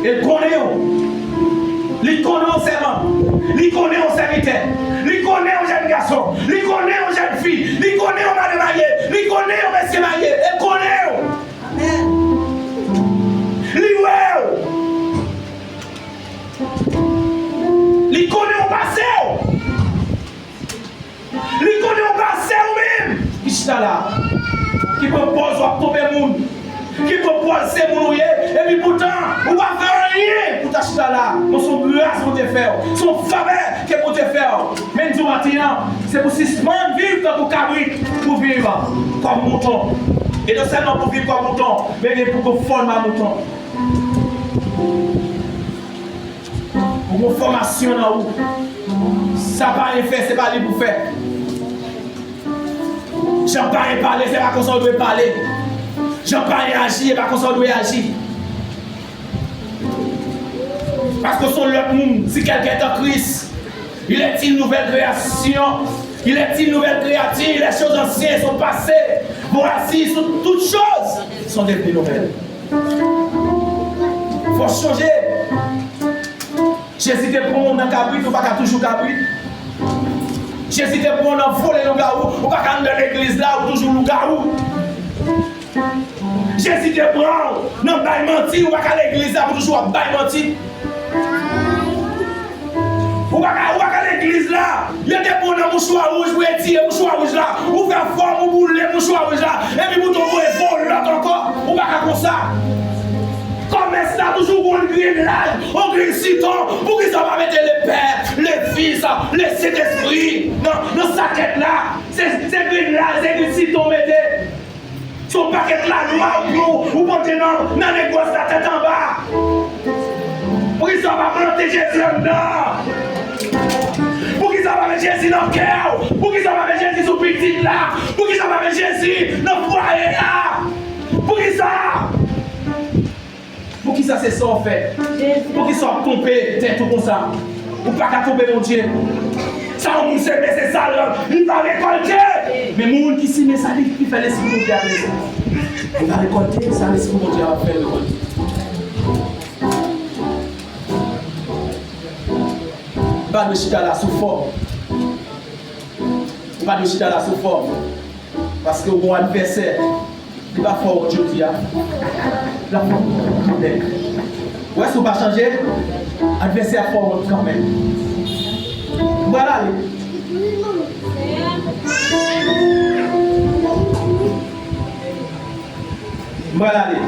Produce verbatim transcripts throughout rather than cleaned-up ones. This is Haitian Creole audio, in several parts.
E l konnen w. Li konnen w sèvant. Li konnen w sèvitè. Li konnen w jèn gason. Li konnen w jèn fi. Li konnen w madanm marye. Li konnen w mesye marye. E l konnen w. Li wè w. Li konnen w pase w. Li konnen w pa sè ou menm ki chita la, ki pran pòz w ap tonbe moun, ki pran pòz se moun ou ye, epi poutan ou pa fè anyen pou ta chita la. Bon, se yon gras Bondye fè w, se yon favè ke Bondye fè w. Men m di w maten an, se pou sispann viv tankou kabrit, pou viv kòm mouton. E non sèlman pou viv kòm mouton, men gen pou gon fòm a mouton. Ou gon fòmasyon nan ou. Sa payen fè, se pa li pou fè. Jan payen pale, se pa konsa w dwe pale. Jan payen aji, se pa konsa w dwe aji. Paske w se yon lòt moun, si quelqu'un est en Christ, il est une nouvelle création. Il est une nouvelle créature, les choses anciennes sont passées. Voici, toutes choses sont devenues nouvelles. Fò w chanje. Jezi te pran w nan kabrit, ou pa ka toujou kabrit. Jezi te pran w nan vole lougawou, ou pa ka anndan legliz la, ou toujou lougawou. Jezi te pran w nan bay manti, ou pa ka legliz la pou toujou ap bay manti. Ou pa ka, ou pa ka legliz la. Yo te pran w nan mouchwa wouj pou etire mouchwa wouj la. Ou fè fòm, ou boule mouchwa wouj la. Epi pou tou voye vo lòt ankò. Ou pa ka konsa. Kòmès la toujou gon grenn laj, yon grenn siton. Poukisa w pa mete le Père, le Fils, le Saint-Esprit nan, nan sakèt la? Se, se grenn laj, se grenn siton w mete. Se yon pakèt lalwa ou pran, ou pote nan, nan negòs la tèt anba. Poukisa w pa plante Jezi anndan? Poukisa w pa met Jezi nan kè w? Poukisa w pa met Jezi sou pitit la? Poukisa w pa met Jezi nan fwaye a? Poukisa? Poukisa se sa w fè? Poukisa w ap twonpe tèt ou konsa? Ou pa ka twonpe Bondye. Sa yon moun seme, se sa l, li va rekòlte. Men moun ki seme sa, li ki fè Lespri Bondye a plezi. Li va rekòlte sa Lespri Bondye a fè l rekòlte. Ou pa dwe chita la sou fòm. Ou pa dwe chita la sou fòm. Paske w gon advèsè. Li pa fè w wont jodi a. L ap fè w wont tout lè. Ou wè, si w pa chanje, advèsè a fè w wont kanmenm. M pral ale. M pral ale.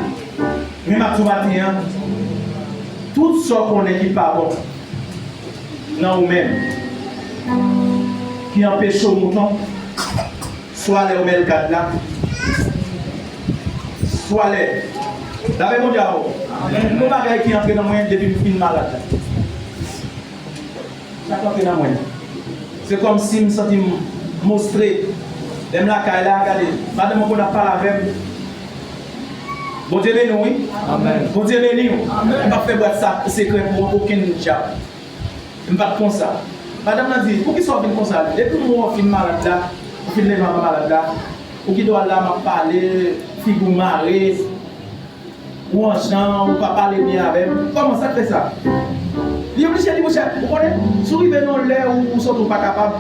Men m ap di w maten an, tout sa w konnen ki pa bon nan ou menm, ki anpeche w mouton, swa lè w mèt gad la, swa lè, lapè Bondye avè w. Yon bagay ki antre nan mwen depi m fin malad la. Sa k antre nan mwen. Se kòmsi m santi m mostre. Lè m lakay la, gade, madanm mwen konn ap pale avè m. Bondye beni w, wi. Amèn. Bondye beni w. Amèn. M p ap fè bwat sa sekrè pou okenn dyab. M pa t konsa. Madanm nan di, "Poukisa w vin konsa?" Depi m wè w fin malad la, ou fin leve anba malad la, ou gen dwa la, m ap pale, figi w mare, ou an jan, ou pa pale byen avè m. Kòman sa k fè sa? Li oblije di, monchè, ou konnen, si w rive nan yon lè ou, ou santi w pa kapab,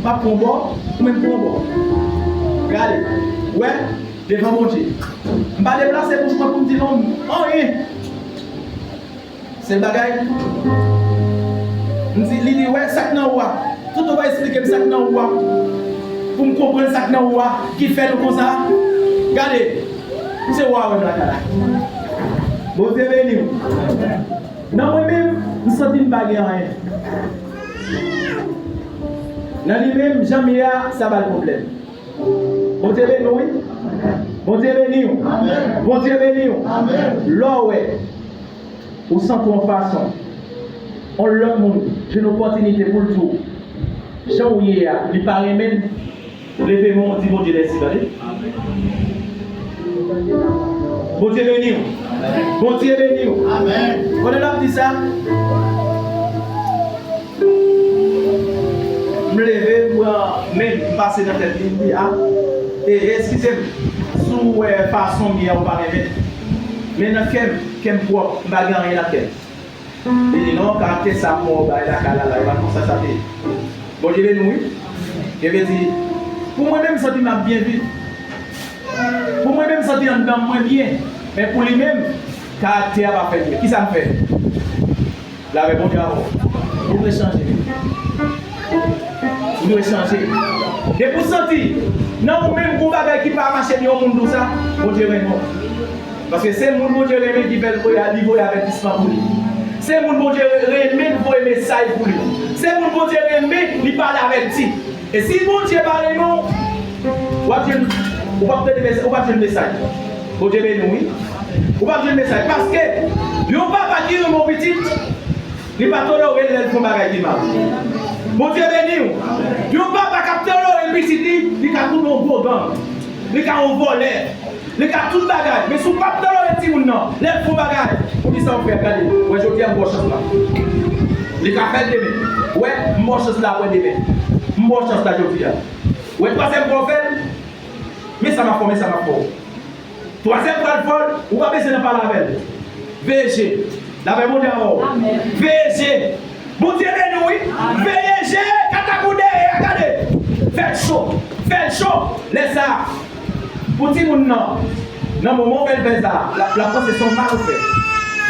m ap pran w bò, ou menm pran w bò. Gade, wè, devan Bondye. M pa deplase bouch mwen pou m di non, anyen. Sèl bagay, m di, li di, wè, sa k nan ou a. Tout ou va esplike m sa k nan ou a. Pou m konprann sa k nan ou a, ki fè nou konsa. Gade, se ou a wè m lakay la. Bondye beni w. Nan mwen menm, m santi m pa gen anyen. Nan li menm, jan m ye a, sa ba l pwoblèm. Bondye beni w, wi. Bondye beni w. Amèn. Bondye beni w. Amèn. Lè w wè, ou santi w yon fason, yon lòt moun jwenn opòtinite pou l di w, jan w ye a, li pa renmen l, leve men w, di Bondye mèsi, tande. Bondye beni w. Bondye beni w. Amèn. Pandan n ap di sa, m leve, m pran men m, m pase nan tèt li, m di, "A, e, eskize m, si w wè fason m ye a, ou pa renmen l." Men nan kè m, kè m pwòp, m pa gen anyen nan kè m. Li di, "Non, karaktè sa m wè w bay lakay la, la, e pa konsa sa te ye." Bondye beni w, wi. Bondye di, "Pou mwen menm, m santi m ap byen viv. Pou mwen menm, m santi anndan mwen byen." Men pou li menm, karaktè a pa fè l byen. Kisa m fè? Lapè Bondye avè w. Ou dwe chanje. Ou dwe chanje. Depi w santi nan ou menm gon bagay ki pa mache byen, yon moun di w sa, Bondye renmen w. Paske se moun Bondye renmen ki fè l voye, li voye avètisman pou li. Se moun Bondye renmen, li voye mesaj pou li. Se moun Bondye renmen, li pale avèti. E si Bondye pa renmen w, w ap jwenn, ou p ap tande mesaj, ou p ap jwenn mesaj. Bondye beni w, wi. Ou p ap jwenn mesaj. Paske yon papa ki renmen yon pitit, li pa tolere l lè l fè yon bagay ki mal. Bondye beni w. Yon papa k ap tolere pitit li, li ka tounen yon gwo gang. Li ka yon vòlè. Li ka tout bagay. Men si w p ap tolere timoun nan, lè l fè yon bagay, poukisa w fè? Gade, wè jodi a m ba w chans la. Li ka fè l demen. Wè, m ba w chans la apre demen. M ba w chans la jodi a. Wè twazyèm fwa w fè l. Men sa m ap fè w, men sa m ap fè w. Twazyèm fwa l fè l, ou pa bezwen nan pale avè l. Veye je. Lapè Bondye avè w. Veye je. Bondye beni w, wi. Veye je, kaka pou dèyè a, gade. Fè l cho. Fè l cho. Lè sa a, pou timoun nan, nan moman w fè l fè sa, l ap, l ap panse se yon mal ou fè.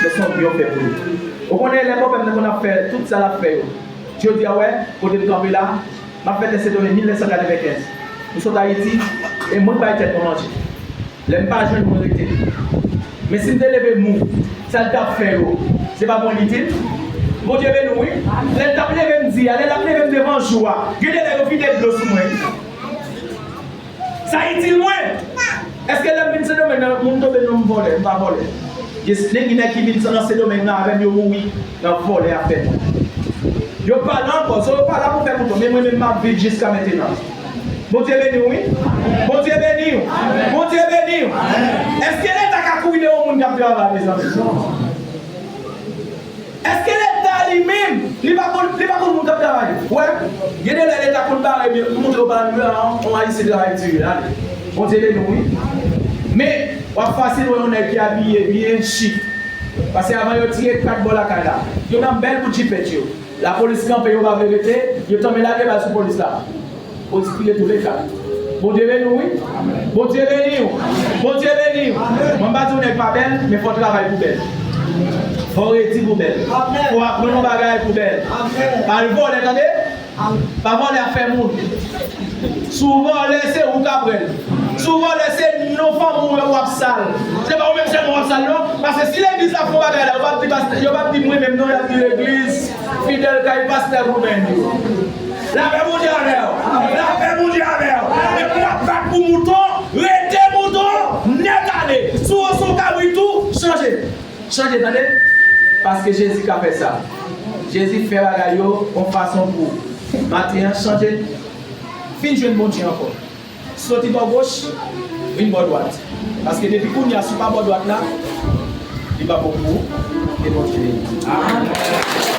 Men se yon byen w fè pou li. Ou konnen lè bòpè m te konn ap fè tout sa l ap fè yo. Jodi a, wè, kote m kanpe la, m ap fèt lè Sendomeng mil nèf san katrevenkenz. M sot Ayiti, e mwen k bay tèt mwen manje. Lè m pa jwenn, mwen rete. Men si m te leve mou, sa l t ap fè yo, se pa mwen li di l? Bondye beni w, wi. Lè l t ap leve m di a, lè l ap leve m devan jou a, gen de lè yo vide dlo sou mwen. Sa itil mwen? Èske lè m vin Sendomeng nan, moun tonbe non m vòlè? M pa vòlè. Yes, nèg, nèg ki vin nan Sendomeng nan avè m, yo mouri nan vòlè afè mwen. Yo pa la ankò, so yo pa la pou fè mouton, men mwen menm m ap viv jiska mentenan. Bondye beni w, wi. Bondye beni w. Bondye beni w. Èske Leta ka kouri dèyè yon moun k ap travay, mezanmi? Èske Leta li menm, li pa konn, li pa konn moun k ap travay? Wè, gen de lè Leta konn bare, men pou montre yo pa yon, yon Ayisyen travay di, ale. Bondye beni w, wi. Men, w ap fasil wè yon nèg ki abiye byen chik. Paske avan yo tire kat bò lakay la, yo nan bèl bout jipèt yo. Lapolis kanpe, yo pa vle rete, yo tanmen lage bal sou polis la. Bondye pile touleka. Bondye beni w, wi. Bondye beni w. Bondye beni w. Mwen m pa di w nèg pa bèl, men fò w travay pou bèl. Fò w redi pou bèl. Fò w aprann yon bagay pou bèl. Pa al vòlè, tande? Pa vòlè afè moun. Si w vòlè, se ou k ap rèd. Si w vòlè, se non fanmi w w ap sal. Se pa ou menm sèlman w ap sal, non. Paske si legliz la fè yon bagay la, yo p ap di pastè, yo p ap di mwen menm, non, y ap di legliz Fidèl kay pastè Goumen yo. Lapè Bondye avè w. Lapè Bondye avè w. Epi w ap bat pou mouton, rete mouton, nèt ale. Si w se yon kabrit tou, chanje. Chanje, tande. Paske Jezi ka fè sa. Jezi fè bagay yo yon fason pou ou. Maten an, chanje. Fin jwenn Bondye ankò. Soti bò goch, vin bò dwat. Paske depi kounye a, si w pa bò dwat la, li pa bon pou ou. Ke Bondye beni w. Amen.